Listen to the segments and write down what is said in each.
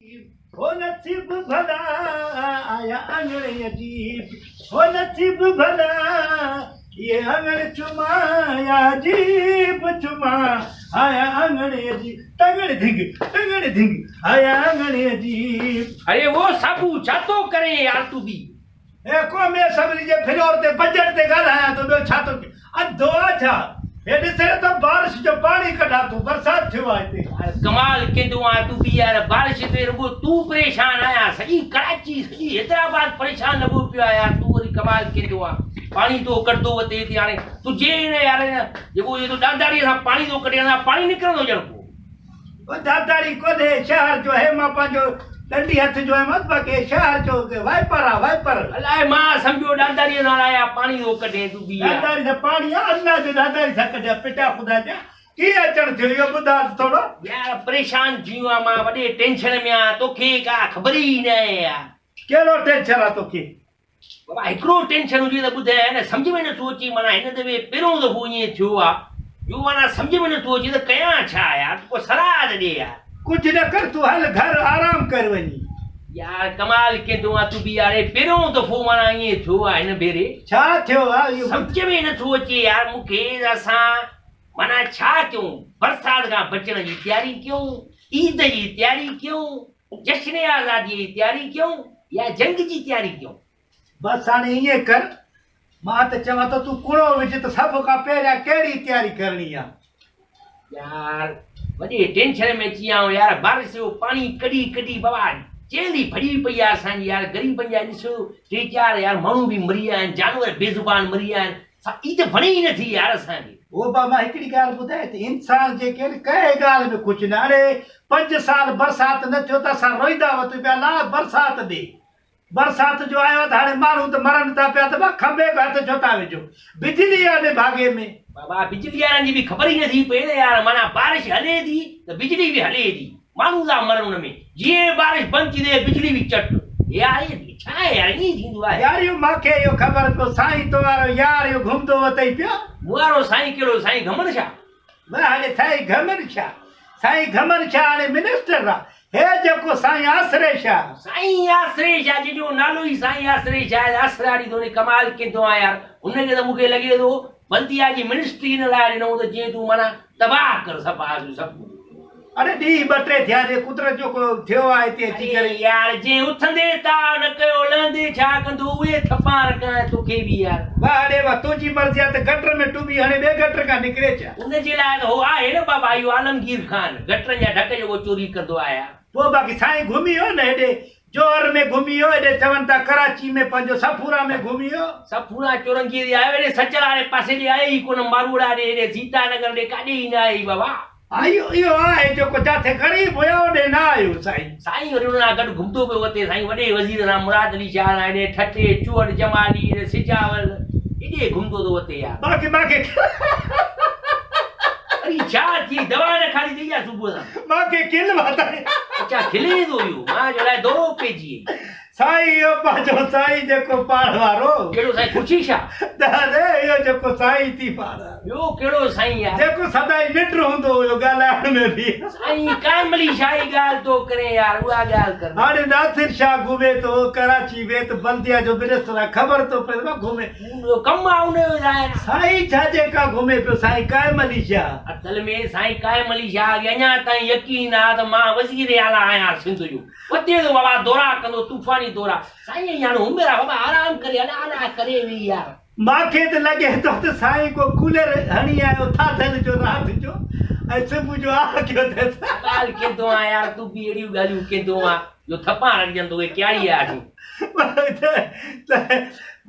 هو نصيب ڀلا آيا اڱڻ عجيب هو نصيب ڀلا اهي اڱڻ چما يا عجيب چما آيا اڱڻ عجيب ٽنگڙ ڌنگ ٽنگڙ ڌنگ آيا اڱڻ عجيب. اڙي وو صابو ڇا ٿو ڪرين يار تون به. هي قومي اسيمبلي جي فلور تي بجيٽ تي ڳالهايان ٿو ٻيو ڇا ٿو اڌو آ ڇا هي ڏسين نه ٿو بارش جو پاڻي ڪڍان ٿو برسات ٿيو آ هتي. يار ڪمال ڪندو آن تون به يار بارش تي رڳو تون پريشان آهيان سڄي ڪراچي سڄي حيدرآباد پريشان لڳو پيو آ يار تون وري ڪمال ڪندو آن پاڻي ٿو ڪڍندو وتي هتي هاڻي تنهنجي هن يار هن جيڪو اهو ڏانداري سان پاڻي ٿو ڪڍي هن سان پاڻي نڪرندو ڄڻ ڪو. او ڏانداري ڪونهي شهر جو هي مان پنهنجو ڏنڊي هٿ جو آهيان باقي هي شهر جو وائپر آ وائپر. الائي مان سمجهيو ڏانداري سان آيا پاڻي ٿو ڪڍين تون به يار. ڏانداري سان پاڻي آ الله جو ڏانداري سان ڪڍيان پٽا خدا جا ڪيئن اچڻ ٿيو اهو ٻڌاء ته ٿورو. يار پريشان ٿي ويو آهيان مان وڏي ٽينشن ۾ آهيان توکي ڪا خبر ئي ناهي يار. ڪهڙو ٽينشن آ توکي. بابا هڪڙو ٽينشن هجي ته ٻڌايان نه سمجهه ۾ نٿو اچي معنيٰ هن دفعي پهريون دفعو ائين ٿيو آ جو معنيٰ سمجهه ۾ نٿو اچي ته ڪيان ڇا يار تون ڪو صلاح ته ڏي يار. ڪجهه نه ڪر تون هل گهر آرام ڪر وڃي. يار ڪمال ڪيندو آ تون به يار هي پهريون دفعو معنيٰ ائين ٿيو آ هن ڀيري. ڇا ٿيو آ اهو ٻڌ. سمجهه ۾ نٿو اچي يار مون کي ته اسان معنيٰ ڇا ڪيون برسات کان بچڻ جي تياري ڪيون عيد جي تياري ڪيون جشن آزاديء جي تياري ڪيون يا جنگ جي تياري ڪيون؟ بس هاڻي ائين ڪر، مان ته چوان ٿو تون ڪڻو وجهه ته سڀ کان پهريان ڪهڙي تياري ڪرڻي آ. يار وڏي ٽينشن ۾ اچي ويا آهيون يار بارش جو پاڻي ڪڍي ڪڍي بابا چيلهه ئي ڀڄي پئي آ اسان جي يار غريبن جا ڏسو ٽي چار يار ماڻهو به مري ويا آهن جانور بي زبان مري ويا آهن سا عيد وڻي ئي نٿي يار اسان کي. او با مان هڪڙي ڳالهه ٻڌايان ته انسان جيڪي آهن ڪنهن ڳالهه ۾ خوش نه اڙي پنج سال برسات نه ٿيو ته اسان روئيندا وتون پيا لا برسات ڏي برسات جو آيو آهي ته هاڻي ماڻهو ته مرن ٿا پيا ته با کنڀي به هٿ ڇو ٿا وجهو بجلي آ نڀاڳي ۾. بابا بجلي وارن جي به خبر ئي نٿي پئي نه يار معنيٰ بارش هلي ٿي ته بجلي به هلي ٿي ماڻهو ٿا مرن ان ۾ جيئن بارش بند ٿي ٿئي بجلي به چٽ يار هي ڇا آهي يار ائين ٿيندو آهي. يار اهو مانکي اهو خبر پيو سائين تو وارو يار اهو گهمندو وتئي پيو. مون وارو سائين ڪهڙو سائين گهمڻ شاهه. واه هاڻي سائين گهمڻ شاهه سائين گهمڻ شاهه هاڻي منسٽر آ هي جيڪو سائين آسري شاهه. سائين آسري شاهه جنهن جو نالو ئي سائين آسري شاهه آهي آسراڙي ٿو ڪمال ڪندو آهي يار هن کي ته مون کي لڳي ٿو بلديا جي منسٽري ان لاء ڏنائون ته جيئن تون معنيٰ تباهه ڪر صفا سڀ ڪجهه. اڙي ڏينهن ٻه ٽي ٿيا جي قدرت جو ڪو ٿيو آ هتي اچي ڪري. اڙي يار جنهن اٿندي تاء نه ڪيو لهندي ڇا ڪندو اهي ٿپان رکان توکي به يار. واه اڙي واه تنهنجي مرضي آ ته گٽر ۾ ٽٻي هڻي ٻئي گٽر کان نڪري ڇا. ان جي لاء ته هو آهي نه بابا اهو عالمگير خان گٽرن جا ڍڪ جيڪو چوري ڪندو آهي. پوء باقي سائين گهمي ويو نه هيڏي جوهر ۾ گهمي ويو هيڏي چون ٿا ڪراچي ۾ پنهنجو صفورا ۾ گهمي ويو. صفورا چورنگي ڏي آيو هيڏي سچل واري پاسي ڏي آيو ئي ڪونه ماروئڙا ڏي هيڏي سيتا نگر ڏي ڪاڏي ئي نه آيو ئي بابا. اهو اهو آهي جيڪو جاٿي غريب هيا اوڏي نه آيو سائين. سائين وري ان سان گڏ گهمندو پيو وتي سائين وڏي وزير سان مراد علي شاهه سان هيڏي ٺٽي چوهڙ جمالي هيڏي سجاول هيڏي گهمندو ٿو وتي يار. باقي مانکي اري ڇا ٿي دوا نه کاڌي اٿئي ڇا صبح سان. مانکي کل وڌائي. اڇا کلي ٿو اهو مان چيو الائي دورو پئجي وئي. سائين اهو پنهنجو سائين جيڪو پاڻ وارو. ڪهڙو سائين خورشيد شاهه؟ نه نه اهو جيڪو سائين ٿي پاڻ وارو. ٻيو ڪهڙو سائين يار. جيڪو سدائين ننڊ هوندو هيو ڳالهائڻ ۾ به. سائين قائم علي شاهه جي ڳالهه ٿو ڪرين يار اها ڳالهه ڪر نه. هاڻي ناصر شاهه گهمي ٿو ڪراچي ۾ ته بلديا جو منسٽر آهي خبر ٿو پئي ته گهمي. ڪم آ ان جو ظاهر آ. سائين ڇا جي ڪا گهمي پيو سائين قائم علي شاهه. اصل ۾ سائين قائم علي شاهه کي اڃا تائين يقين آ ته مان وزير اعليٰ آهيان سنڌ جو. وتي ٿو بابا دورا ڪندو طوفاني دورا. سائين اڃا هاڻي عمر آ بابا آرام ڪري الا الا ڪري ويهي يار. مانکي ته لڳي ٿو ته سائين ڪو ڪولر هڻي آيو ٿاڌل جو رات جو ۽ صبح جو آ ڪيو اٿس. ڳالهه ڪيندو آهيان يار تون به اهڙيون ڳالهيون ڪيندو آهين جو ٿپان رکجن توکي ڪياڙي آ اٺون.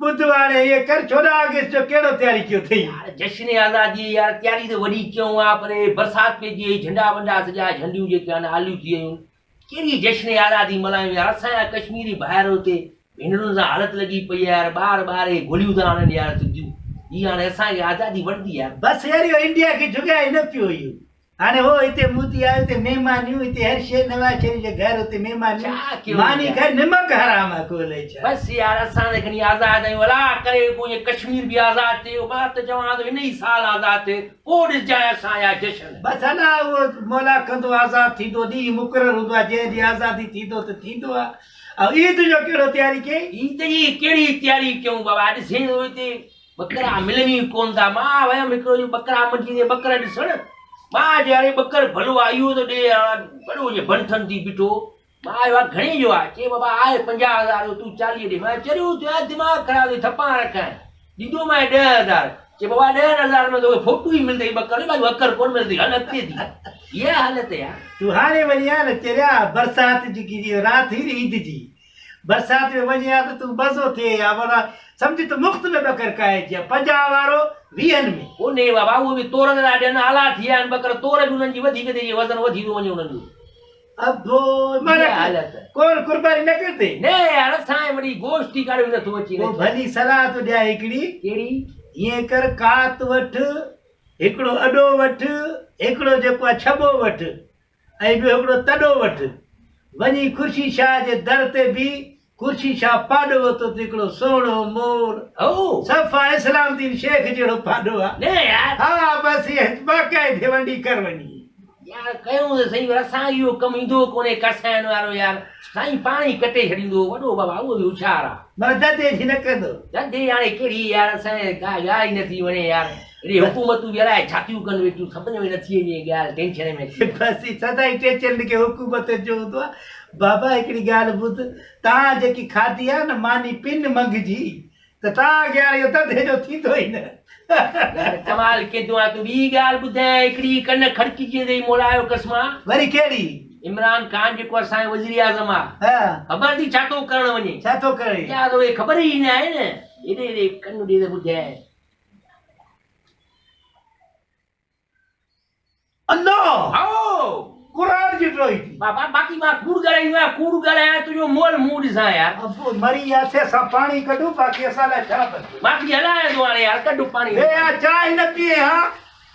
ٻڌ هاڻي ائين ڪر 14 آگسٽ جو ڪهڙو تياري ڪيو اٿئي؟ يار جشن آزادي جي يار تياري ته وڏي ڪيون آ پر هي برسات پئجي وئي جهنڊا ونڊا سڄا جهنڊيون جيڪي آهن آليون ٿي ويون ڪهڙي جشن آزادي ملهايون يار اسان جا ڪشميري ڀائر اتي ڀينرن سان حالت لڳي پئي آهي يار ٻار ٻار هي گوليون ٿا هڻن يار سڌيون هي هاڻي اسان کي آزادي وڻندي يار. بس يار اهو انڊيا کي جهڳائي نه پيو اهو. هاڻي هو هتي مودي آيو هتي مهمانيون هتي هر شيء نواز شريف جي گهر هتي مهمانيون ڇا ڪيو ماني يار؟ کائي نمڪ حرام آ ڪو الائي ڇا. بس يار اسان ته کڻي آزاد آهيون الله ڪري ڪو ائين ڪشمير به آزاد ٿئي مان ته چوان ٿو هن ئي سال آزاد ٿئي پوء ڏسجانء اسان جا جشن. بس الله اهو مولا ڪندو آزاد ٿيندو ڏينهن مقرر هوندو آ جنهن ڏينهن آزادي ٿيندو ته ٿيندو آ ۽ عيد جو ڪهڙو تياري ڪئي؟ عيد جي ڪهڙي تياري ڪيون بابا ڏسين ٿو هتي ٻڪرا ملن ئي ڪونه ٿا. مان ويم هڪڙو ڏينهن ٻڪرا منڊي تي ٻڪر ڏسڻ. مان چيو اڙي ٻڪر ڀلو آ اهو ته ڏي وڏو جي بنٺن ٿي بيٺو. مان آيو آ گهڻي جو آ؟ چي بابا آهي 50 هزار جو تون 40 ڏي. مان چيو چريو ٿيو آهين دماغ خراب ٿي ٿپان رکانء. ڏيندومانء 10 هزار. چي بابا 10 هزار ۾ توکي فوٽو ئي ملندئي ٻڪر جو باقي وڪر ڪونه ملندئي. هل اڳتي ٿي. اها حالت يار. تون هاڻي وڃي ها نه چريا برسات جي رات هئي نه عيد جي. برسات ۾ وڃين ها ته تون مزو ٿئي ها معنيٰ سمجهه ته مفت ۾ ٻڪر کائجي ها 50 وارو ويهن ۾. ڪونهي بابا اهي به تور ٿا ڏين آلا ٿي ويا آهن ٻڪر تور به انهن جي وڌيڪ ٿئي جي وزن وڌي ٿو وڃي انهن جو. ابو معنيٰ اها حالت. ڪون قرباني نه ڪندي. نه يار اسان جي وڏي گوشت ئي ڪاڏي نٿو اچي پوء ڀلي صلاح ٿو ڏيان هڪڙي. ڪهڙي؟ هيئن ڪر ڪات وٺ هڪڙو اڏو وٺ هڪڙو جيڪو آهي ڇٻو وٺ. ۽ ٻيو هڪڙو تڏو وٺ، وڃي خورشيد شاهه جي در تي بيهه، خورشيد شاهه پاڏو ورتو ته هڪڙو سهڻو مور، صفا اسلام الدين شيخ جهڙو پاڏو آ. نه يار. ها بس ايئن باقاعدي ونڊي ڪر وڃي. يار ڪيون ته سهي پر اسان اهو ڪم ايندو ڪونهي ڪسائن وارو يار سائين پاڻ ئي ڪٽي ڇڏيندو هو وڏو بابا اهو به هوشيار آ. معنيٰ ڌنڌي جي نه ڪندو. ڌنڌي هاڻي ڪهڙي يار اسان کي ڪا ڳالهه ئي نٿي وڻي يار. اڙي حڪومتون به الائي ڇا ٿيون ڪن ويٺيون سمجهه ۾ نٿي اچي ڳالهه ٽينشن ۾ اچي ويا. بس هي سدائين ٽينشن کي حڪومت جو هوندو آ بابا هڪڙي ڳالهه ٻڌ توهان جيڪي کاڌي آ نه ماني پن منگ جي ته توهان کي هاڻي اهو ڌنڌي جو ٿيندو ئي نه. يار ڪمال ڪيندو آ تون ٻي ڳالهه ٻڌايان هڪڙي ڪن کڙڪي جيندئي مولا جو قسم آ. وري ڪهڙي؟ عمران خان جيڪو اسان جو وزير اعظم آ خبر اٿئي ڇا ٿو ڪرڻ وڃي؟ ڇا ٿو ڪري؟ يار توکي خبر ئي نه آهي نه هيڏي هيڏي ڪن ڏي ته ٻڌايان. الله! هائو! قرآن جي ڊوئي ٿي. بابا باقي مان ڪوڙ ڳالهائيندو آهيان ڪوڙ ڳالهايان تنهنجو مئل منهن ڏسان يار. ابو مري وياسي اسان پاڻي ڪڍون باقي اسان لاء ڇا بچيو. باقي هلايان ٿو هاڻي يار ڪڍ پاڻي. وي آ چانهه نه پيئين ها.